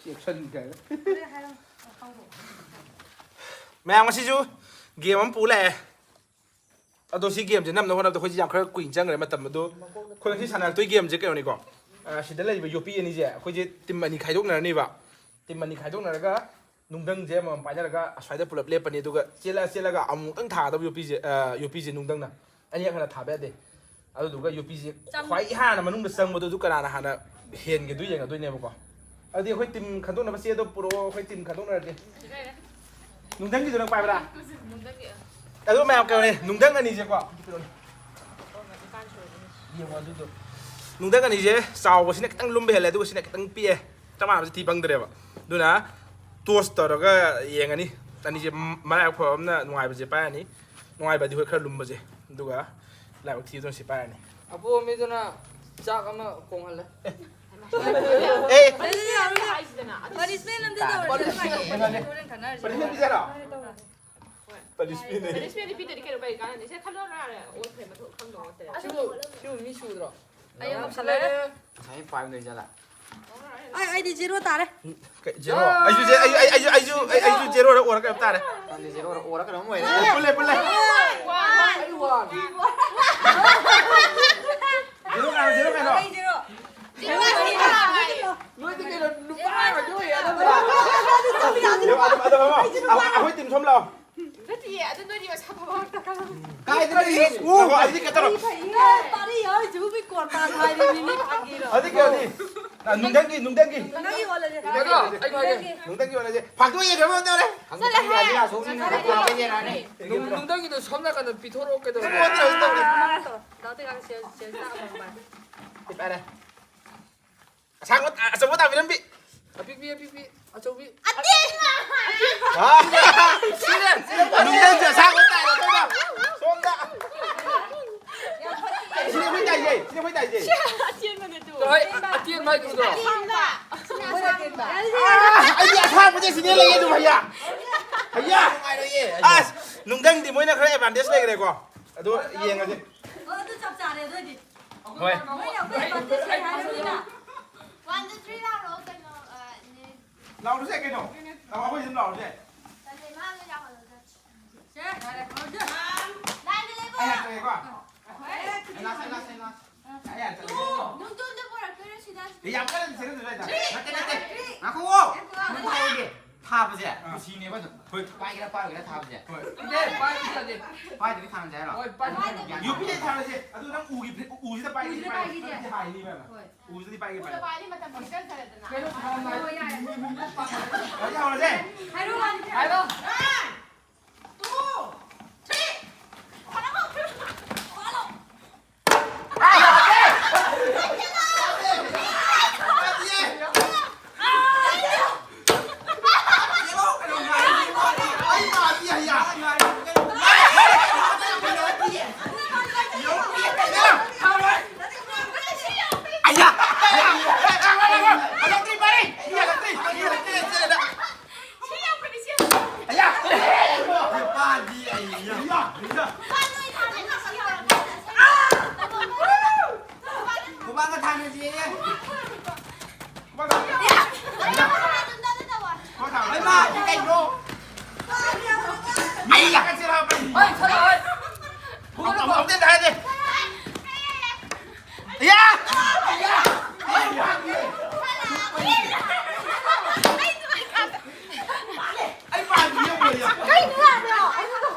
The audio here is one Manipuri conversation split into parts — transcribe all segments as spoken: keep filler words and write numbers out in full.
ꯑꯦꯛꯁꯟ ꯀꯥꯏꯅ꯫ ꯃꯌꯥꯝ, ꯉꯁꯤꯁꯨ ꯒꯦꯝ ꯑꯃ ꯄꯨ ꯂꯥꯛꯑꯦ꯫ ꯑꯗꯣ ꯁꯤ ꯒꯦꯝꯁꯦ ꯅꯝꯅꯕ ꯍꯣꯠꯅꯕꯗ ꯑꯩꯈꯣꯏꯁꯦ ꯌꯥꯝ ꯈꯔ ꯀꯨꯏꯅ ꯆꯪꯈ꯭ꯔꯦ ꯃꯇꯝ꯫ ꯑꯗꯣ ꯑꯩꯈꯣꯏ ꯉꯁꯤ ꯁꯥꯟꯅꯔꯛꯇꯣꯏ ꯒꯦꯝꯁꯦ ꯀꯩꯅꯣꯅꯤꯀꯣ꯫ ꯑ, ꯁꯤꯗ ꯂꯩꯔꯤꯕ ꯌꯣꯄꯤ ꯑꯅꯤꯁꯦ ꯑꯩꯈꯣꯏꯁꯦ ꯇꯤꯝ ꯑꯅꯤ ꯈꯥꯏꯗꯣꯛꯅꯔꯅꯤꯕ꯫ ꯇꯤꯝ ꯑꯅꯤ ꯈꯥꯏꯗꯣꯛꯅꯔꯒ ꯅꯨꯡꯗꯪꯁꯦ ꯑꯃꯃꯝ ꯄꯥꯏꯅꯔꯒ ꯑꯁ꯭ꯋꯥꯏꯗ ꯄꯨꯂꯞ ꯂꯦꯞꯄꯅꯤ꯫ ꯑꯗꯨꯒ ꯆꯦꯜꯂ ꯆꯦꯜꯂꯒ ꯑꯃꯨꯛꯇꯪ ꯊꯥꯒꯗꯕ ꯌꯣꯄꯤꯁꯦ, ꯑ, ꯌꯣꯄꯤꯁꯦ ꯅꯨꯡꯗꯪꯅ꯫ ꯑꯅꯤꯔꯛ ꯍꯟꯅ ꯊꯥꯕ ꯌꯥꯗꯦ꯫ ꯑꯗꯨꯗꯨꯒ ꯌꯣꯄꯤꯁꯦ ꯆꯪ- ꯈ꯭ꯋꯥꯏ ꯍꯥꯟꯅ ꯃꯅꯨꯡꯗ ꯆꯪꯕꯗꯨ, ꯑꯗꯨ ꯀꯅꯥꯅ ꯍꯥꯟꯅ ꯍꯦꯟꯒꯦꯗꯨ ꯌꯦꯡꯒꯗꯣꯏꯅꯦꯕꯀꯣ꯫ ꯑꯗꯨꯗꯤ ꯑꯩꯈꯣꯏ ꯇꯤꯝ ꯈꯟꯗꯣꯛꯅꯕ ꯆꯦꯗꯣ ꯄꯨꯔꯛꯑꯣ, ꯑꯩꯈꯣꯏ ꯇꯤꯝ ꯈꯟꯗꯣꯛꯅꯔꯁꯦ꯫ ꯅꯨꯡꯗꯪꯒꯤꯗꯣ ꯅꯪ ꯄꯥꯏꯕ꯭ꯔꯥ? ꯅꯨꯡꯗꯪꯒꯤ꯫ ꯑꯗꯨ ꯃꯌꯥꯝ ꯀꯩꯅꯣꯅꯦ, ꯅꯨꯡꯗꯪ ꯑꯅꯤꯁꯦꯀꯣ꯫ ꯌꯦꯡꯉꯣ ꯑꯗꯨꯗꯣ꯫ ꯅꯨꯡꯗꯪ ꯑꯅꯤꯁꯦ ꯆꯥꯎꯕꯁꯤꯅ ꯈꯤꯇꯪ ꯂꯨꯝꯕ ꯍꯦꯜꯂꯦ, ꯑꯗꯨꯒ ꯁꯤꯅ ꯈꯤꯇꯪ ꯄꯤꯛꯑꯦ꯫ ꯆꯞ ꯃꯥꯟꯅꯕꯁꯦ ꯊꯤ ꯐꯪꯗ꯭ꯔꯦꯕ꯫ ꯑꯗꯨꯅ ꯇꯣꯁ ꯇꯧꯔꯒ ꯌꯦꯡꯉꯅꯤ꯫ ꯑꯅꯤꯁꯦ ꯃꯔꯥꯏꯕꯛ ꯐꯕ ꯑꯃꯅ ꯅꯨꯡꯉꯥꯏꯕꯁꯦ ꯄꯥꯏꯔꯅꯤ꯫ ꯅꯨꯡꯉꯥꯏꯕꯗꯤ ꯍꯣꯏ ꯈꯔ ꯂꯨꯝꯕꯁꯦ꯫ ꯑꯗꯨꯒ ꯂꯥꯏꯕꯛ ꯊꯤꯕꯗꯨꯅ ꯁꯤ ꯄꯥꯏꯔꯅꯤ꯫ ꯑꯄꯣꯕ ꯃꯤꯗꯨꯅ ꯆꯥꯛ ꯑꯃ ꯀꯣꯡꯍꯜꯂꯦ꯫ ꯑꯦ! ꯄꯅꯤꯁꯃꯦꯟ ꯑꯝꯇ ꯇꯧꯔꯗꯤ ꯄꯅꯤꯁꯃꯦꯟ ꯅꯨꯡꯉꯥꯏꯌꯦ꯫ ꯄꯅꯤꯁꯃꯦꯟ ꯄꯤꯖꯔꯣ? ꯍꯣꯏ꯫ ꯄꯅꯤꯁꯃꯦꯟ ꯄꯤꯗ꯭ꯔꯗꯤ ꯀꯩꯅꯣ ꯀꯥꯟꯅꯅꯤ? ꯁꯦ, ꯈꯜꯂꯣ ꯌꯥꯔꯦ꯫ ꯑꯣꯠꯈ꯭ꯔꯦ, ꯃꯊꯧ ꯈꯪꯗꯧ ꯅꯠꯇꯦ꯫ ꯁꯤꯕꯨ, ꯁꯤꯕꯨ ꯃꯤ ꯁꯨꯗ꯭ꯔꯣ? ꯑꯩ ꯑꯃꯨꯛ ꯁꯤꯜꯂꯦ꯫ ꯉꯁꯥꯏ ꯐꯥꯏꯚ ꯂꯩꯖꯥꯠꯂ? ꯑꯩ, ꯑꯩꯗꯤ ꯖꯦꯔꯣ ꯇꯥꯔꯦ꯫ ꯀꯩ, ꯖꯦꯔꯣ? ꯑꯩꯁꯨ ꯖꯦ-, ꯑꯩ, ꯑꯩ, ꯑꯩꯁꯨ, ꯑꯩꯁꯨ, ꯑꯩ, ꯑꯩꯁꯨ ꯖꯦꯔꯣꯔ ꯑꯣꯔ ꯀꯩꯅꯣꯝ ꯇꯥꯔꯦ꯫ ꯅꯪꯗꯤ ꯖꯦꯔꯣꯔ ꯑꯣꯔ ꯀꯩꯅꯣꯝ ꯑꯣꯏꯔꯦ꯫ ꯄꯨꯜꯂꯦ, ꯄꯨꯜꯂꯦ꯫ ꯋꯥꯟ꯫ ꯑꯩ ꯋꯥꯟ꯫ ꯖꯦꯔꯣ ꯀꯩꯅꯣ, ꯖꯦꯔꯣ ꯀꯩꯅꯣ? ꯑꯩ ꯖꯦꯔꯣ꯫ Zero zero. ꯅꯣꯏꯗꯤ ꯀꯩꯅꯣ, ꯅꯨꯄꯥ ꯉꯥꯛꯇ ꯑꯣꯏꯌꯦ, ꯑꯅꯝꯕꯅ꯫ ꯖꯦꯔꯣ, ꯑꯗꯨꯝ, ꯑꯗꯨꯝ, ꯑꯗꯨꯝ, ꯑꯩꯈꯣꯏ ꯇꯤꯝ ꯁꯣꯝ ꯂꯥꯛꯑꯣ꯫ ꯅꯠꯇꯤꯌꯦ, ꯑꯗꯨ ꯅꯣꯏꯗꯤ ꯃꯁꯥ ꯃꯊꯟꯇ ꯈꯪꯉꯤ꯫ ꯀꯥꯏꯗꯅꯣ? ꯉꯥꯏꯈꯣ, ꯑꯗꯨꯗꯤ ꯀꯩꯅꯣ ꯇꯧꯔꯣ꯫ ꯐꯩꯌꯦ, ꯇꯥꯔꯤ ꯍꯣꯏ, ꯖꯨꯕꯤ ꯀꯣꯔꯇꯥ ꯍꯥꯏꯔꯦ, ꯃꯤꯅꯤ ꯐꯥꯒꯤꯔꯣ? ꯑꯗꯨꯗꯤ ꯀꯩꯅꯣꯗꯤ? ꯑ, ꯅꯨꯡꯗꯪꯒꯤ, ꯅꯨꯡꯗꯪꯒꯤ꯫ ꯅꯨꯡꯗꯪꯒꯤ ꯑꯣꯜꯂꯁꯦ꯫ ꯑꯗꯣ, ꯑꯩ ꯍꯥꯏꯒꯦ꯫ ꯅꯨꯡꯗꯪꯒꯤ ꯑꯣꯜꯂꯁꯦ꯫ ꯐꯥꯛꯇꯣꯛꯑ ꯌꯦꯡꯈ꯭ꯔꯕ ꯇꯧꯔꯦ꯫ ꯆꯠꯂꯍꯦ꯫ ꯅꯨꯡ-, ꯅꯨꯡꯗꯪꯒꯤꯗꯣ ꯁꯣꯝ ꯅꯥꯀꯟꯗ ꯄꯤꯊꯣꯔꯛꯑꯣ, ꯀꯩꯗꯧꯔꯒꯦ? ꯄꯤꯊꯣꯔꯛꯑꯣ, ꯇꯧꯔꯦ꯫ ꯗꯥ ꯇꯦꯒꯥꯡ ꯁꯦꯜ, ꯁꯦꯜ ꯆꯥ ꯑꯃꯃꯝ ꯄꯥꯏ꯫ ꯐꯔꯦ꯫ ꯑꯁꯥꯡꯕ, ꯑꯆꯧꯕ ꯇꯥꯕꯤꯔꯝꯕꯤ꯫ ꯑꯄꯤꯛꯄꯤ, ꯑꯄꯤꯛꯄꯤ, ꯑꯆꯧꯕꯤ꯫ ꯍꯥ? ꯅꯨꯡꯗꯪꯁꯦ ꯑꯁꯥꯡꯕ ꯇꯥꯏꯔꯣ, ꯁꯣꯝꯗ꯫ ꯁꯣꯝꯗ꯫ ꯁꯤꯅꯦ ꯑꯩꯈꯣꯏ ꯇꯥꯏꯁꯦ, ꯁꯤꯅꯦ ꯑꯩꯈꯣꯏ ꯇꯥꯏꯁꯦ꯫ ꯑꯇꯦꯟꯕꯅꯦ ꯑꯗꯨ꯫ ꯍꯣꯏ, ꯑꯇꯦꯟꯕ ꯍꯥꯏꯗꯨꯗꯣ꯫ ꯑꯥ, ꯑꯩꯗꯤ ꯑꯁꯥꯡꯕꯁꯦ ꯁꯤꯅꯦ ꯂꯩꯌꯦ ꯑꯗꯨꯝ, ꯍꯩꯌꯥ꯫ ꯍꯩꯌꯥ꯫ ꯑꯁ, ꯅꯨꯡꯗꯪꯗꯤ ꯃꯣꯏꯅ ꯈꯔ ꯑꯦꯗꯚꯥꯟꯇꯦꯖ ꯂꯩꯈ꯭ꯔꯦꯀꯣ꯫ ꯑꯗꯨ ꯌꯦꯡꯉꯁꯦ꯫ ꯑꯣ, ꯑꯗꯨ ꯆꯞ ꯆꯥꯔꯦ ꯑꯗꯨ ꯑꯣꯏꯗꯤ꯫ ꯍꯣꯏ꯫ ꯃꯣꯏꯅ ꯑꯩꯈꯣꯏ ꯑꯦꯗꯚꯥꯟꯇꯦꯖ ꯂꯩ ꯍꯥꯏꯕꯅꯤꯅ꯫ One, two, three ꯂꯥꯎꯔꯣ ꯀꯩꯅꯣ, ꯑ, ꯅꯦ-, ꯂꯥꯎꯔꯁꯦ ꯀꯩꯅꯣ? ꯂꯥꯎ, ꯑꯩꯈꯣꯏ ꯑꯗꯨꯝ ꯂꯥꯎꯔꯁꯦ꯫ ꯇꯜꯂꯦ, ꯃꯥ ꯑꯣꯏꯅ ꯂꯥꯎꯍꯜꯂꯣ, ꯆꯠꯁꯤ꯫ ꯁꯦ, ꯌꯥꯔꯦ, ꯍꯧꯔꯁꯦ꯫ ꯂꯥꯏꯟꯗ ꯂꯦꯞꯄꯣ꯫ ꯑꯩ ꯍꯥꯏꯔꯛꯀꯦꯀꯣ꯫ ꯑꯩꯈꯣꯏ꯫ ꯑꯩ ꯂꯥꯁ, ꯑꯩ ꯂꯥꯁ, ꯑꯩ ꯂꯥꯁ꯫ ꯑꯩ ꯍꯥꯟꯅ ꯆꯠꯂꯒꯦ꯫ ꯅꯨꯡꯇꯣꯟꯗ ꯄꯨꯔꯛꯇꯣꯏꯔꯣ ꯁꯤꯗ? ꯑꯦ, ꯌꯥꯝ ꯀꯟꯅ ꯁꯦꯔꯦꯟꯗ ꯂꯩꯗ꯫ ꯅꯠꯇꯦ, ꯅꯠꯇꯦ꯫ ꯉꯥꯏꯈꯣ꯫ ꯅꯪ ꯍꯥꯏꯔꯒꯦ꯫ ꯊꯥꯕꯁꯦ ꯑꯥ꯫ ꯀꯨꯁꯤꯅꯦꯕ ꯑꯗꯨꯝ꯫ ꯍꯣꯏ꯫ ꯄꯥꯏꯒꯦꯔꯥ ꯄꯥꯏꯔꯣꯏꯒꯦꯔꯥ ꯊꯥꯕꯁꯦ꯫ ꯍꯣꯏ꯫ ꯅꯠꯇꯦ, ꯄꯥꯏꯗ꯭ꯔꯗꯤ ꯌꯥꯗꯦ꯫ ꯄꯥꯏꯗ꯭ꯔꯗꯤ ꯊꯥꯅꯁꯦ ꯍꯥꯏꯔꯣ? ꯍꯣꯏ, ꯄꯥꯏꯗ꯭ꯔꯗꯤ ꯌꯥꯗꯦ꯫ ꯌꯨ ꯄꯤ ꯑꯦ ꯊꯥꯔꯁꯦ꯫ ꯑꯗꯨ ꯅꯪ ꯎꯒꯤ ꯐꯤ-, ꯎꯁꯤꯗ ꯄꯥꯏꯒꯦ, ꯎꯁꯤꯗ ꯄꯥꯏꯒꯦ꯫ ꯄꯥꯏꯒꯦꯗꯤ꯫ ꯅꯪꯗꯤ ꯍꯥꯏꯅꯤ, ꯏꯕꯦꯝꯃ꯫ ꯍꯣꯏ꯫ ꯎꯁꯤꯗꯤ ꯄꯥꯏꯒꯦ, ꯄꯥꯏꯒꯦ꯫ ꯎꯗ ꯄꯥꯏꯔꯗꯤ ꯃꯇꯝ ꯄꯤꯛꯁꯟꯈ꯭ꯔꯦꯗꯅ꯫ ꯀꯩꯅꯣ ꯊꯥꯅ-, ꯍꯣꯏ, ꯌꯥꯏ꯫ ꯍꯧꯔꯁꯦ, ꯍꯧꯔꯁꯦ꯫ ꯍꯥꯏꯔꯣ, ꯍꯥꯏꯔꯣ꯫ ꯍꯥꯏꯔꯣ꯫ One, two, three. ꯈꯣꯠꯂꯣ, ꯈꯣꯠꯂꯣ꯫ ꯈꯨꯕꯥꯛꯀ ꯊꯥꯅꯁꯤꯌꯦ꯫ ꯏꯃꯥ, ꯁꯤ ꯀꯩꯅꯣ? ꯑꯩ ꯌꯥ-, ꯍꯣꯏ, ꯁꯥꯟꯅ, ꯍꯣꯏ꯫ ꯑꯃꯨꯛ, ꯑꯃꯨꯛ ꯑꯝꯇ ꯍꯥꯏꯗꯦ꯫ ꯌꯥ! ꯑꯩ ꯄꯥꯟꯗꯤ ꯌꯦꯡꯉꯣ, ꯌꯥ꯫ ꯀꯩꯅꯣ ꯍꯥꯏꯕ꯭ꯔꯣ?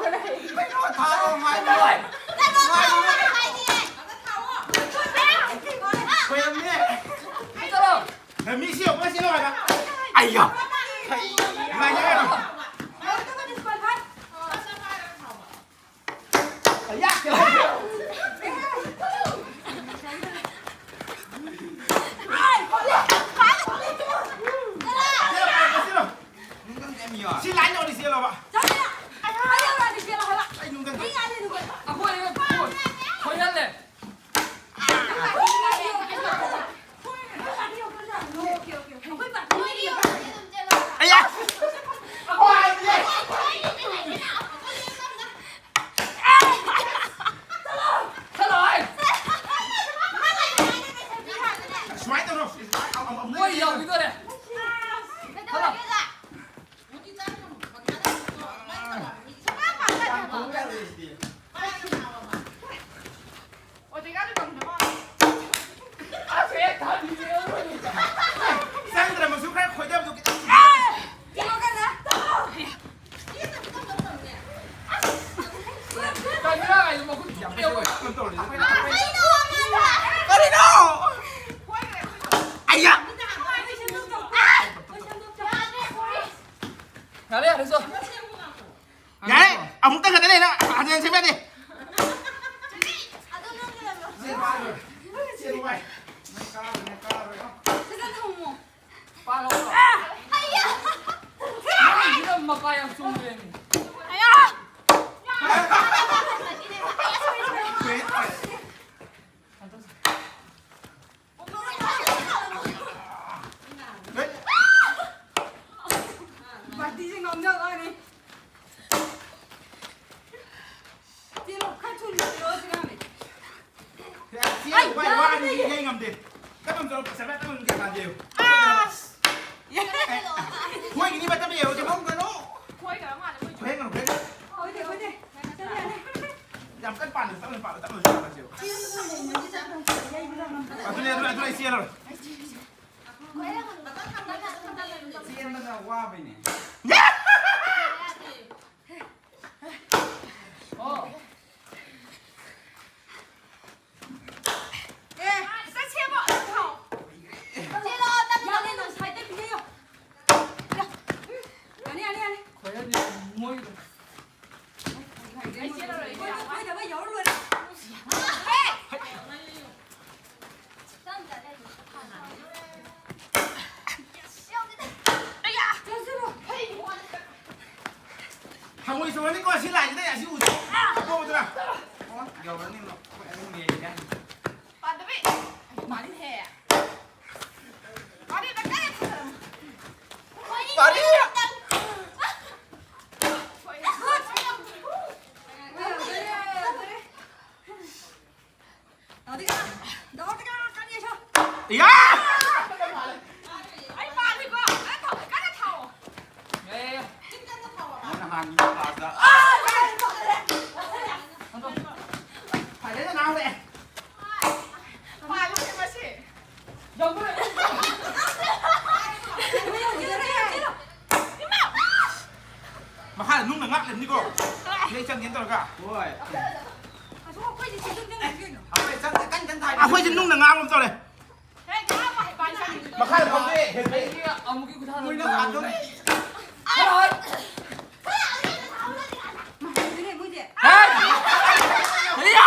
ꯀꯩꯅꯣ ꯊꯥꯔꯣ, ꯉꯥꯏꯈꯣ꯫ ꯉꯥꯏꯈꯣ꯫ ꯈꯣꯏꯔꯝꯅꯦ꯫ ꯆꯠꯂꯣ꯫ ꯅꯃꯤꯁꯤ ꯌꯦꯡꯉꯣ, ꯁꯤ ꯌꯦꯡꯉꯣ ꯍꯥꯏꯕ꯫ ꯑꯩꯌꯥ꯫ ꯀꯩ ꯉꯥꯏꯅꯦ ꯍꯥꯏꯔꯣ꯫ ꯑꯩꯌꯥ꯫ ꯁꯤ ꯂꯥꯏꯟ ꯑꯣꯏꯅ ꯆꯦꯜꯂꯣꯕ꯫ ꯑꯩ ꯅꯨꯡꯊꯪ ꯑꯩꯈꯣꯏ ꯈꯣꯏꯍꯜꯂꯦ꯫ ꯑꯌꯥ! ꯆꯪꯗ꯭ꯔꯃꯛꯁꯨ ꯈꯔ ꯈꯣꯏꯗꯕꯗꯣ ꯈꯤꯇꯪ꯫ ꯀꯔꯤꯅꯣ? ꯑꯩꯌꯥ! ꯌꯥꯔꯦ, ꯌꯥꯔꯦ, ꯆꯣ꯫ ꯌꯥꯔꯦ, ꯑꯃꯨꯛꯇꯪ ꯈꯛꯇꯅꯦ ꯅꯪ ꯍꯟꯖꯟ ꯍꯟꯖꯟ ꯁꯦꯝ ꯌꯥꯗꯦ꯫ ꯄꯥꯜꯍꯧꯔꯣ꯫ ꯅꯪꯁꯤꯅ ꯃꯄꯥ ꯌꯥꯝ ꯆꯨꯝꯗ꯭ꯔꯦꯅꯦ꯫ ꯕꯥꯇꯤꯁꯦ ꯉꯝꯗꯕ ꯋꯥꯅꯤ꯫ ꯆꯦꯜꯂꯣ, ꯈꯔ ꯊꯨꯅ ꯆꯦꯜꯂꯣ, ꯁꯤ ꯉꯥꯡꯅꯦ꯫ ꯌꯥ, ꯆꯦꯜꯂꯨ, ꯚꯥꯏ, ꯋꯥꯔꯗꯤ ꯌꯩ ꯉꯝꯗꯦ꯫ ꯇꯞꯅ ꯆꯠꯂꯣ, ꯄꯩꯁꯥ ꯈꯔ ꯇꯞꯅ ꯒ꯭ꯌꯥꯟ ꯇꯥꯗꯦ꯫ ꯈꯣꯏꯒꯤꯅꯤ, ꯃꯇꯝ ꯌꯧꯔꯗꯤ ꯃꯑꯣꯡ ꯀꯩꯅꯣ꯫ ꯈꯣꯏꯒ꯭ꯔꯕ ꯃꯥꯜꯂꯦ, ꯃꯣꯏ꯫ ꯈꯣꯏꯍꯟꯒꯅꯨ, ꯈꯣꯏꯍꯟꯒꯅꯨ꯫ ꯈꯣꯏꯗꯦ, ꯈꯣꯏꯗꯦ꯫ ꯌꯥꯝ ꯀꯟꯅ ꯄꯥꯟꯗ꯭ꯔꯁꯨ ꯇꯞꯅ ꯄꯥꯜꯂꯣ, ꯇꯞꯅ ꯆꯠꯂꯁꯦꯕ꯫ ꯑꯗꯨꯅꯦ, ꯑꯗꯨꯅꯦ, ꯑꯗꯨꯅꯦ, ꯑꯩ ꯆꯦꯜꯂꯔꯣꯏ꯫ ꯆꯦꯟꯕꯗ ꯋꯥꯕꯩꯅꯦ꯫ ꯑꯣ꯫ ꯑꯦ, ꯆꯠꯁꯦꯕ꯫ ꯆꯦꯜꯂꯣ, ꯇꯞꯅ ꯌꯥꯅꯤ, ꯇꯞꯅ꯫ ꯅꯪ ꯁꯥꯏꯗ ꯄꯤꯖꯩꯌꯣ꯫ ꯌꯥꯅꯤ, ꯌꯥꯅꯤ, ꯌꯥꯅꯤ꯫ ꯈꯣꯏꯔꯗꯤ ꯃꯣꯏꯗꯣ꯫ ꯑꯩ ꯆꯦꯜꯂꯔꯣꯏꯒꯦ꯫ ꯃꯣꯏꯗꯣ ꯈꯣꯏꯗꯕ ꯌꯧꯔ ꯂꯣꯏꯔꯦ꯫ ꯍꯦ! ꯍꯪꯉꯣꯏ ꯆꯣꯡꯉꯅꯤꯀꯣ, ꯁꯤ ꯂꯥꯏꯁꯤꯗ, ꯑꯁꯤ ꯎꯁꯦ꯫ ꯑꯄꯣꯝꯕꯗꯨꯅ꯫ ꯑꯣ, ꯌꯧꯔꯅꯤ, ꯑꯩꯈꯣꯏ ꯑꯗꯨꯝ ꯌꯦꯡꯉꯦ꯫ ꯄꯥꯟꯗꯕꯤ! ꯑꯩ ꯃꯥꯜꯂꯤꯅꯦꯍꯦ꯫ ꯄꯥꯟꯗꯕꯤ! ꯄꯥꯔꯤ! ꯏꯌꯥ! ꯑꯩ ꯄꯥꯜꯂꯤꯀꯣ! ꯑꯩ ꯊꯧ-, ꯀꯟꯅ ꯑꯩ ꯆꯪꯒꯦ ꯇꯧꯔꯒ꯫ ꯍꯣꯏ꯫ ꯑꯁꯣ, ꯑꯩꯈꯣꯏꯗꯤ ꯁꯤ ꯑꯗꯨꯝ ꯆꯪꯉꯤꯁꯤ ꯀꯩꯅꯣ? ꯑꯩꯈꯣꯏ ꯆꯪꯗꯦ, ꯀꯟꯅ ꯀꯟꯅ ꯊꯥꯏ꯫ ꯑꯩꯈꯣꯏꯁꯦ ꯅꯨꯡꯅ ꯉꯥꯡꯕ ꯇꯧꯔꯦ꯫ ꯍꯦ, ꯉꯥꯡꯕ ꯍꯩꯕ ꯍꯥꯏꯁꯦ꯫ ꯃꯈꯥꯗ ꯐꯝꯗꯣꯛꯑꯦ, ꯍꯦꯟꯗꯣꯛꯑꯦ꯫ ꯑꯩꯒꯤ ꯑꯃꯨꯛꯀꯤ ꯈꯨꯊꯥꯡꯗ ꯃꯣꯏꯅ ꯍꯥꯟꯗꯣꯔꯦ꯫ ꯃꯥ ꯍꯩꯗꯨꯅꯦ ꯃꯣꯏꯗꯤ꯫ ꯍꯦ! ꯀꯔꯤꯌꯥ?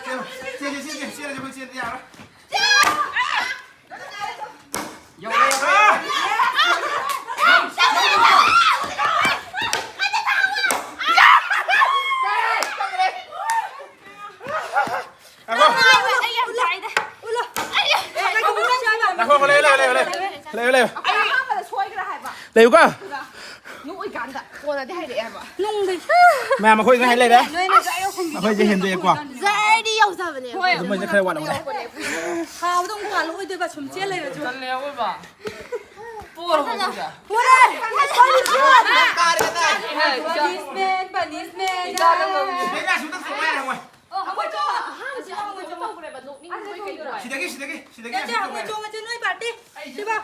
ꯆꯦꯜꯂꯣ, ꯆꯦꯜꯂꯁꯤ, ꯆꯦꯜꯂꯁꯤ, ꯆꯦꯜꯂꯁꯤ, ꯑꯩꯈꯣꯏ ꯆꯦꯟꯗ ꯌꯥꯔꯣꯏ꯫ ꯉꯥꯏꯈꯣ, ꯉꯥꯏꯈꯣ, ꯂꯩꯌꯨ, ꯂꯩꯌꯨ, ꯂꯩꯌꯨ, ꯂꯩꯌꯨ, ꯂꯩꯌꯨ꯫ ꯂꯩꯌꯨ, ꯂꯩꯌꯨ꯫ ꯑꯍꯥꯟꯕꯗ ꯁꯣꯏꯈ꯭ꯔꯦ ꯍꯥꯏꯕ꯫ ꯂꯩꯌꯨꯀꯣ꯫ ꯅꯣꯛꯏꯀꯥꯟꯗ ꯀꯣꯟꯅꯗꯤ ꯍꯥꯏꯔꯛꯑꯦ ꯍꯥꯏꯕ꯫ ꯃꯌꯥꯝ ꯑꯩꯈꯣꯏ ꯉꯥꯏ ꯂꯩꯔꯦ꯫ ꯅꯣꯏꯅ ꯑꯩꯈꯣꯏꯁꯦ ꯍꯦꯟꯗꯣꯛꯑꯦꯀꯣ꯫ ꯖꯔꯗꯤ ꯌꯧꯖꯕꯅꯦ꯫ ꯍꯣꯏ꯫ ꯑꯗꯨ ꯃꯣꯏꯁꯦ ꯈꯔ ꯋꯥꯠꯂꯝꯒꯅꯤ꯫ ꯊꯥꯕꯗ ꯑꯃꯨꯛ ꯄꯥꯜꯂꯛꯑꯣꯏꯗꯣꯏꯕ ꯁꯨꯝ ꯆꯦꯜ ꯂꯩꯔꯁꯨ꯫ ꯇꯜꯂꯦ ꯑꯋꯣꯏꯕ꯫ ꯄꯣꯔꯕꯣ ꯁꯤꯗ? ꯄꯣꯔꯦ! Punishment, punishment! ꯁꯤꯗꯒꯤ, ꯁꯤꯗꯒꯤ, ꯁꯤꯗꯒꯤ ꯌꯥꯗꯦ, ꯑꯩꯈꯣꯏ ꯆꯣꯡꯉꯁꯦ ꯅꯣꯏ ꯄꯥꯔꯇꯤ꯫ ꯁꯤꯕ꯫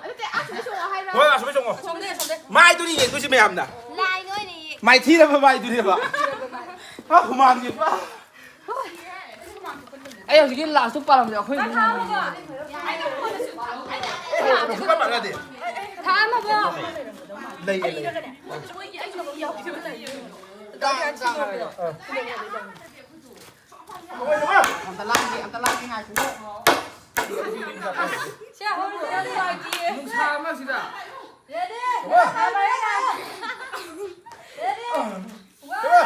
ꯅꯠꯇꯦ, ꯑꯥ, ꯁꯤꯗ ꯆꯣꯡꯉꯣ ꯍꯥꯏꯔꯣ? ꯍꯣꯏ, ꯑꯁꯣꯝꯗ ꯆꯣꯡꯉꯣ꯫ ꯑꯁꯣꯝꯗ, ꯑꯁꯣꯝꯗ꯫ ꯃꯥꯏꯗꯨꯅꯤ ꯌꯦꯡꯗꯣꯏꯁꯤ ꯃꯌꯥꯝꯅ꯫ ꯂꯥꯏꯟ ꯑꯣꯏꯅ ꯌꯦꯡ-꯫ ꯃꯥꯏꯊꯤꯔꯕ ꯃꯥꯏꯗꯨꯅꯦꯕ꯫ ꯑ, ꯍꯨꯃꯥꯡꯁꯦ ꯄꯨꯔꯥ꯫ ꯑꯩ ꯍꯧꯖꯤꯛꯀꯤ ꯂꯥꯁꯇꯣ ꯄꯥꯜꯂꯝꯗꯦ ꯑꯩꯈꯣꯏ ꯑꯗꯨꯝ ꯉꯥꯡꯉꯦ꯫ ꯊꯥ ꯑꯃꯕꯣ꯫ ꯂꯩꯌꯦ, ꯂꯩꯌꯦ꯫ ꯑꯝꯇ ꯂꯥꯡꯒꯦ, ꯑꯝꯇ ꯂꯥꯡꯒꯦ, ꯉꯥꯏꯈꯣ꯫ ꯁꯦ, ꯍꯧꯔꯁꯦ, ꯑꯗꯨ ꯂꯥꯛꯀꯦ꯫ ꯅꯨꯡꯁꯥ ꯑꯃꯁꯤꯗ꯫ Ready? Ready? One,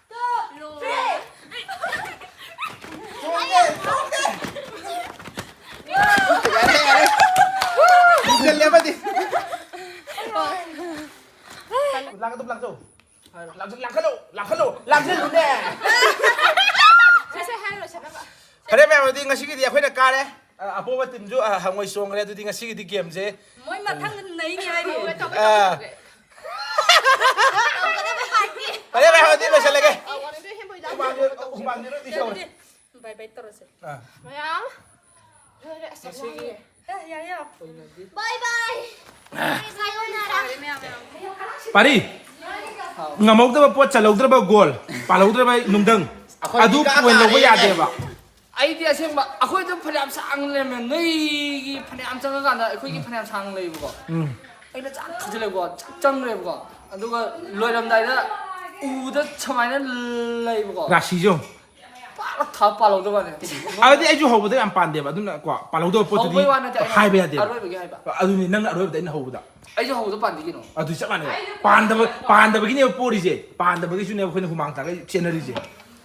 two, three. ꯌꯥꯔꯦ, ꯌꯥꯔꯦ꯫ ꯂꯨꯝꯁꯤꯜꯂꯦ ꯑꯃꯗꯤ꯫ ꯂꯥꯡꯒꯗꯕ ꯂꯥꯡꯖꯧ꯫ ꯂꯥꯡꯖꯧ, ꯂꯥꯡꯈꯠꯂꯨ, ꯂꯥꯡꯈꯠꯂꯨ, ꯂꯥꯡꯁꯤꯜꯂꯨꯅꯦ꯫ ꯁꯦ, ꯁꯦ, ꯍꯥꯏꯔꯣ, ꯁꯥꯟꯅꯕ꯫ ꯐꯔꯦ ꯃꯌꯥꯝ, ꯑꯗꯨꯗꯤ ꯉꯁꯤꯒꯤꯗꯤ ꯑꯩꯈꯣꯏꯅ ꯀꯥꯔꯦ꯫ ꯑ, ꯑꯄꯣꯕ ꯇꯤꯝꯁꯨ, ꯑ, ꯍꯪꯉꯣꯏ ꯆꯣꯡꯈ꯭ꯔꯦ꯫ ꯑꯗꯨꯗꯤ ꯉꯁꯤꯒꯤꯗꯤ ꯒꯦꯝꯁꯦ ꯃꯣꯏ ꯃꯊꯪꯗ ꯅꯩꯅꯤ ꯍꯥꯏꯔꯤ꯫ ꯑ, ꯐꯔꯦ ꯃꯌꯥꯝ, ꯑꯗꯨꯗꯤ ꯂꯣꯏꯁꯤꯜꯂꯒꯦ꯫ ꯍꯨꯃꯥꯡꯁꯦ, ꯍꯨꯃꯥꯡꯁꯦ ꯂꯣꯏ ꯄꯤꯊꯣꯛꯑꯦ꯫ ꯑꯗꯨꯗꯤ bye bye ꯇꯧꯔꯁꯦ꯫ ꯑ꯫ ꯃꯌꯥꯝ ꯂꯣꯏꯔꯦ꯫ ꯑꯁ, ꯌꯥꯝ ꯉꯁꯤꯒꯤ ꯋꯥꯏꯌꯦ꯫ ꯌꯥꯔꯦ, ꯌꯥꯔꯦ꯫ ꯕꯥꯏ ꯕꯥꯏ꯫ ꯁꯥꯌꯣꯅꯥꯔꯥ꯫ ꯄꯥꯔꯤ꯫ ꯉꯝꯍꯧꯗꯕ ꯄꯣꯠ, ꯆꯜꯍꯧꯗ꯭ꯔꯕ ꯒꯣꯜ, ꯄꯥꯜꯍꯧꯗ꯭ꯔꯕ ꯅꯨꯡꯗꯪ꯫ ꯑꯩꯈꯣꯏ ꯑꯗꯨ ꯏꯀꯥ ꯄꯣꯏꯟ ꯂꯧꯕ ꯀꯥꯔꯦꯅꯦ꯫ ꯌꯥꯗꯦꯕ꯫ ꯑꯩꯗꯤ ꯑꯁꯦꯡꯕ ꯑꯩꯈꯣꯏꯗ ꯐꯅꯌꯥꯝ ꯁꯥꯡꯅ ꯂꯩꯔꯝꯃꯦ꯫ ꯅꯣꯏꯒꯤ ꯐꯅꯌꯥꯝ ꯆꯪꯉꯀꯥꯟꯗ ꯑꯩꯈꯣꯏꯒꯤ ꯐꯅꯌꯥꯝ ꯁꯥꯡꯅ ꯂꯩꯕꯀꯣ꯫ ꯎꯝ꯫ ꯑꯩꯅ ꯆꯥꯛ ꯊꯥꯖꯤꯜꯂꯦꯕꯀꯣ, ꯆꯥꯛ ꯆꯪꯈ꯭ꯔꯦꯕꯀꯣ꯫ ꯑꯗꯨꯒ ꯂꯣꯏꯔꯝꯗꯥꯏꯗ ꯎꯗ ꯁꯨꯃꯥꯏꯅ ꯂꯩꯕꯀꯣ꯫ ꯔꯥꯁꯤꯁꯨ꯫ ꯄꯥꯛ ꯊꯥ ꯄꯥꯜꯍꯧꯗꯕ ꯋꯥꯅꯦ꯫ ꯑꯗꯨꯗꯤ ꯑꯩꯁꯨ ꯍꯧꯕꯗ ꯌꯥꯝ ꯄꯥꯟꯗꯦꯕ, ꯑꯗꯨꯅ ꯀꯣ, ꯄꯥꯜꯍꯧꯗꯕ ꯄꯣꯠꯇꯨꯗꯤ ꯍꯧꯕꯩ ꯋꯥ ꯅꯠꯇꯦ, ꯑꯩꯅ ꯍꯥꯏꯕ ꯌꯥꯗꯦꯕ꯫ ꯑꯔꯣꯏꯕꯒꯤ ꯍꯥꯏꯕ꯫ ꯑꯗꯨꯅꯤ, ꯅꯪꯅ ꯑꯔꯣꯏꯕꯗ ꯑꯩꯅ ꯍꯧꯕꯗ꯫ ꯑꯩꯁꯨ ꯍꯧꯕꯗ ꯄꯥꯟꯗꯦ ꯀꯩꯅꯣ꯫ ꯑꯗꯨ ꯆꯞ ꯃꯥꯟꯅꯩ꯫ ꯄꯥꯟꯗꯕ, ꯄꯥꯟꯗꯕꯒꯤꯅꯦꯕ ꯄꯣꯔꯤꯁꯦ꯫ ꯄꯥꯟꯗꯕꯒꯤꯁꯨꯅꯦꯕ ꯑꯩꯈꯣꯏꯅ ꯍꯨꯃꯥꯡ ꯇꯥꯔꯒ ꯆꯦꯟꯅꯔꯤꯁꯦ꯫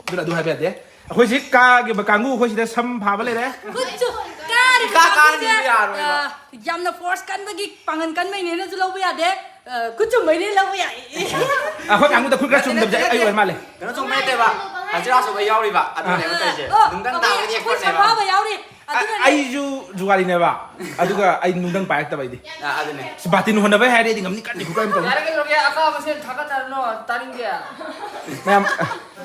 ꯑꯗꯨꯅ ꯑꯗꯨ ꯍꯥꯏꯕ ꯌꯥꯗꯦ꯫ ꯑꯩꯈꯣꯏꯁꯤ ꯀꯥꯈꯤꯕ ꯀꯥꯡꯕꯨ ꯑꯩꯈꯣꯏ ꯁꯤꯗ ꯁꯝ ꯐꯥꯕ ꯂꯩꯔꯦ꯫ ꯈꯨꯠꯁꯨ ꯀꯥꯔꯤꯕ ꯏꯀꯥ ꯀꯥꯡꯕꯨꯁꯦ, ꯀꯥꯔꯤꯕ ꯌꯥꯔꯣꯏꯕ꯫ ꯑ, ꯌꯥꯝꯅ ꯐꯣꯔꯁ ꯀꯟꯕꯒꯤ ꯄꯥꯡꯒꯟ ꯀꯟꯕꯩꯅꯦꯅꯁꯨ ꯂꯧꯕ ꯌꯥꯗꯦ꯫ ꯑ, ꯈꯨꯠ ꯆꯨꯝꯕꯩꯅꯦ ꯂꯧꯕ ꯌꯥꯏ꯫ ꯑꯩꯈꯣꯏ ꯀꯥꯡꯕꯨꯗ ꯈꯨꯠ ꯈꯔ ꯆꯨꯝꯗꯕꯁꯦ ꯑꯩ ꯑꯣꯏꯔ ꯃꯥꯜꯂꯦ꯫ ꯀꯩꯅꯣ ꯆꯨꯝꯕ ꯅꯠꯇꯦꯕ, ꯍꯖꯤꯔꯥꯁꯨ ꯑꯩ ꯌꯥꯎꯔꯤꯕ ꯑꯗꯨꯅꯦꯕ ꯑ, ꯇꯧꯔꯤꯁꯦ꯫ ꯑꯣ, ꯅꯨꯡꯗꯪ ꯑꯩꯈꯣꯏ, ꯇꯥꯕꯒꯤ ꯑꯩꯈꯣꯏ ꯑꯦꯛꯁꯄꯔꯠꯅꯦꯕ꯫ ꯁꯝꯐꯥꯕ ꯌꯥꯎꯔꯤ꯫ ꯑ-, ꯑꯗꯨꯅꯅꯦ꯫ ꯑꯩꯁꯨ ꯖꯨꯒꯥꯂꯤꯅꯦꯕ, ꯑꯗꯨꯒ ꯑꯩ ꯅꯨꯡꯗꯪ ꯄꯥꯏꯔꯛꯇꯕ ꯑꯩꯗꯤ꯫ ꯑ, ꯑꯗꯨꯅꯦ꯫ ꯑꯁ, ꯕꯥꯇꯤꯟ ꯍꯣꯟꯅꯕ ꯍꯥꯏꯔꯗꯤ ꯑꯩꯗꯤ ꯉꯝꯅꯤ, ꯀꯟꯅꯤ ꯈꯨꯀꯟ ꯇꯧꯅꯤ꯫ ꯌꯥꯔꯦ, ꯀꯩꯗꯧꯔꯒꯦ? ꯑꯀꯥꯕ ꯃꯁꯦꯟ ꯊꯥꯒꯠꯅꯔꯅꯣ, ꯇꯥꯅꯤꯡꯗꯦ꯫ ꯃꯌꯥꯝ,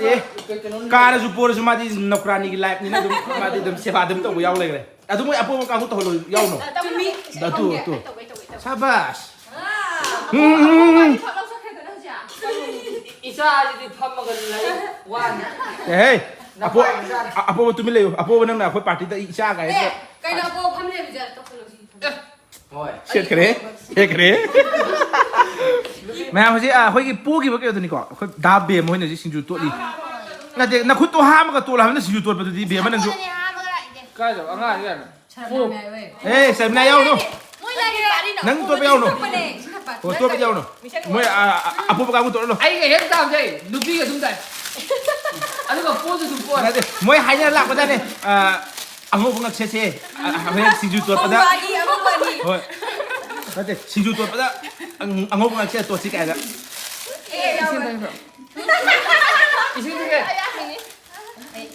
ꯑꯦ, ꯀꯩ-, ꯀꯩꯅꯣ ꯀꯥꯔꯁꯨ ꯄꯣꯔꯁꯨ ꯃꯥꯗꯤ ꯅꯧꯀ꯭ꯔꯥꯅꯤꯒꯤ ꯂꯥꯏꯐꯅꯤꯅ ꯑꯗꯨꯝ ꯃꯥꯗꯤ ꯑꯗꯨꯝ ꯁꯦꯕꯥ ꯑꯗꯨꯝ ꯇꯧꯕ ꯌꯥꯎ ꯂꯩꯈ꯭ꯔꯦ꯫ ꯑꯗꯨ ꯃꯣꯏ ꯑꯄꯣꯕ ꯀꯥꯡꯕꯨ ꯇꯧꯍꯜꯂꯣ, ꯌꯥꯎꯅꯣ꯫ ꯇꯨꯝꯃꯤ꯫ ꯑꯗꯨ, ꯑꯗꯨ꯫ ꯁꯥꯕꯥꯁ꯫ ꯎꯝ, ꯎꯝ, ꯎꯝ꯫ ꯏꯆꯥꯁꯤꯗꯤ ꯐꯝꯃꯒ ꯂꯩ ꯋꯥꯅꯤ꯫ ꯑꯦꯍꯦ, ꯑꯄꯣ-, ꯅꯄꯥꯏ ꯃꯆꯥꯅꯤ꯫ ꯑ-, ꯑꯄꯣꯕ ꯇꯨꯃꯤꯟ ꯂꯩꯌꯨ꯫ ꯑꯄꯣꯕ ꯅꯪꯅ ꯑꯩꯈꯣꯏ ꯄꯥꯔꯇꯤꯗ ꯏꯆꯥ ꯀꯥꯏꯅ꯫ ꯑꯦ, ꯀꯩꯅꯣ ꯑꯄꯣꯕ ꯐꯝ ꯂꯩꯕꯁꯦ ꯇꯧꯁꯜꯂꯣ ꯁꯤ꯫ ꯑꯦ꯫ ꯍꯣꯏ꯫ ꯁꯦꯠꯈ꯭ꯔꯦ, ꯁꯦꯠꯈ꯭ꯔꯦ꯫ ꯃꯌꯥꯝ ꯍꯧꯖꯤꯛ, ꯑ, ꯑꯩꯈꯣꯏꯒꯤ ꯄꯣꯈꯤꯕ ꯀꯩꯅꯣꯗꯨꯅꯤꯀꯣ, ꯑꯩꯈꯣꯏ ꯗꯥ ꯕꯦꯝ ꯍꯣꯏꯅ ꯍꯧꯖꯤꯛ ꯁꯤꯡꯖꯨ ꯇꯣꯠꯂꯤ꯫ ꯅꯠꯇꯦ, ꯅꯈꯨꯠꯇꯣ ꯍꯥꯝꯃꯒ ꯇꯣꯠꯂꯣ ꯍꯥꯏꯕꯅ ꯁꯤꯡꯖꯨ ꯇꯣꯠꯄꯗꯨꯗꯤ ꯕꯦꯝꯃ ꯅꯪꯁꯨ꯫ ꯑꯩꯉꯣꯟꯗꯅꯦ ꯍꯥꯝꯃꯒ ꯂꯥꯛꯏꯁꯦ꯫ ꯀꯥꯏꯗ? ꯑꯉꯥꯡꯁꯤ ꯀꯥꯏꯅ? ꯁꯔꯝ ꯌꯥꯝ ꯌꯥꯎꯋꯦ꯫ ꯑꯦ, ꯁꯔꯃꯤꯂꯥ ꯌꯥꯎꯅꯨ꯫ ꯃꯣꯏ ꯂꯥꯏꯔꯤꯛ ꯄꯥꯔꯤꯅꯣ? ꯅꯪ ꯇꯣꯠꯄ ꯌꯥꯎꯅꯨ꯫ ꯇꯣꯠꯄꯅꯦ꯫ ꯁꯤꯅ ꯄꯥ-, ꯑꯣ, ꯇꯣꯠꯄ ꯌꯥꯎꯅꯨ꯫ ꯃꯣꯏ, ꯑ, ꯑ, ꯑꯄꯣꯛꯄ ꯀꯥꯡꯕꯨ ꯇꯣꯠꯂꯣ꯫ ꯑꯩꯒ ꯍꯦꯛ ꯇꯥꯕꯁꯦ ꯅꯨꯄꯤꯒ ꯑꯗꯨꯝ ꯇꯥꯏ꯫ ꯑꯗꯨꯒ ꯄꯣꯁꯨ ꯑꯗꯨꯝ ꯄꯣ꯫ ꯅꯠꯇꯦ, ꯃꯣꯏ ꯍꯥꯏꯅꯔ ꯂꯥꯛꯄꯗꯅꯦ, ꯑ, ꯑꯉꯧꯕ ꯉꯛꯁꯦꯠꯁꯦ, ꯑ, ꯍꯣꯔꯦꯟ ꯁꯤꯡꯖꯨ ꯇꯣꯠꯄꯗ꯫ ꯑꯉꯧꯕ ꯑꯅꯤ, ꯑꯉꯧꯕ ꯑꯅꯤ꯫ ꯍꯣꯏ꯫ ꯅꯠꯇꯦ, ꯁꯤꯡꯖꯨ ꯇꯣꯠꯄꯗ ꯑꯪ-, ꯑꯉꯧꯕ ꯉꯛꯁꯦꯠ ꯇꯣꯠꯁꯤ ꯀꯥꯏꯅ꯫ ꯑꯦ, ꯌꯥꯎꯔꯣꯏ꯫ ꯏꯁꯤꯡ ꯊꯛꯀꯦ꯫ ꯑꯩ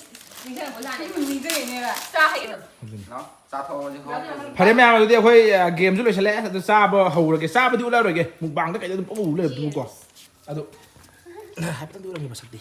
ꯅꯤꯡꯁꯤꯡꯉꯛꯄ ꯖꯥꯠꯅꯦ꯫ ꯅꯤꯡꯁꯤꯡꯉꯛꯏꯅꯦꯕ꯫ ꯆꯥ ꯍꯩꯔꯣ꯫ ꯂꯥꯎ, ꯆꯥꯊꯣꯛꯑꯣ, ꯍꯧꯖꯤꯛ ꯍꯧꯔꯛꯑꯣ꯫ ꯐꯔꯦ ꯃꯌꯥꯝ, ꯑꯗꯨꯗꯤ ꯑꯩꯈꯣꯏ, ꯑ, ꯒꯦꯝꯁꯨ ꯂꯣꯏꯁꯤꯜꯂꯛꯑꯦ꯫ ꯑꯗꯨ ꯆꯥꯕ ꯍꯧꯔꯒꯦ꯫ ꯆꯥꯕꯗꯤ ꯎꯠꯂꯛꯑꯔꯣꯏꯒꯦ꯫ ꯃꯨꯛꯕꯥꯡꯗ ꯀꯩꯗ ꯑꯗꯨꯝ ꯄꯪꯎ ꯎ ꯂꯩꯔꯕꯗꯨꯕꯨꯀꯣ꯫ ꯑꯗꯨ ꯍꯥꯏꯐꯦꯠꯇꯪꯗꯤ ꯎꯠꯂꯝꯒꯦ ꯃꯁꯛꯇꯤ꯫